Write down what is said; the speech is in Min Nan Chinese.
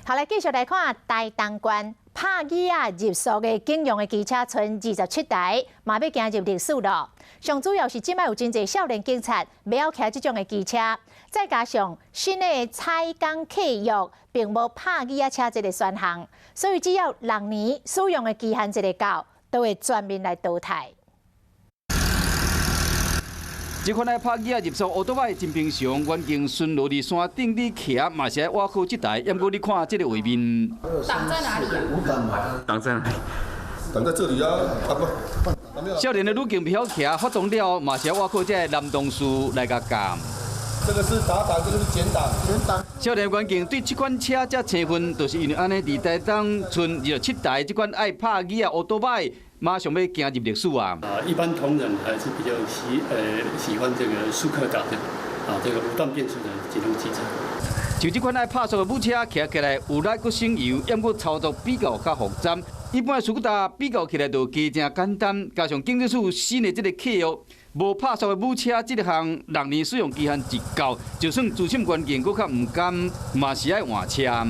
好，來繼續來看台東縣拍機仔入速的警用的機車，賰27台，嘛欲行入歷史囉。上主要是這擺有真濟少年警察袂曉騎這種的機車，再加上新的採工契約並無拍機仔車這个選項，所以只要6年使用的期限一个到，都會全面來淘汰。這款的拍機仔入速歐多擺真平常，遠景巡邏佇山頂你騎嘛是愛倚靠這台，毋過你看這个畫面。擋在哪裡啊？擋在哪裡？擋在這裡啊！啊不，少年的女警袂曉騎，發動了嘛是愛倚靠這个男同事來共教。這個是打檔，這個是減檔。減檔。少年遠景對這款車遮青分，就是因為按呢，佇台東賰27台這款愛拍機仔歐多擺，馬上欲行入歷史啊！啊，一般同仁還是比較喜歡這個速克達的啊，這個無段變速的機動機車。像這款愛拍速的母車，騎起來有力閣省油，毋過操作比較較複雜。一般的斯柯達比較起來就加誠簡單，加上警政署新的這个契約，無拍速的母車這个項6年使用期限一到，就算資深員警閣較毋甘，嘛是愛換車。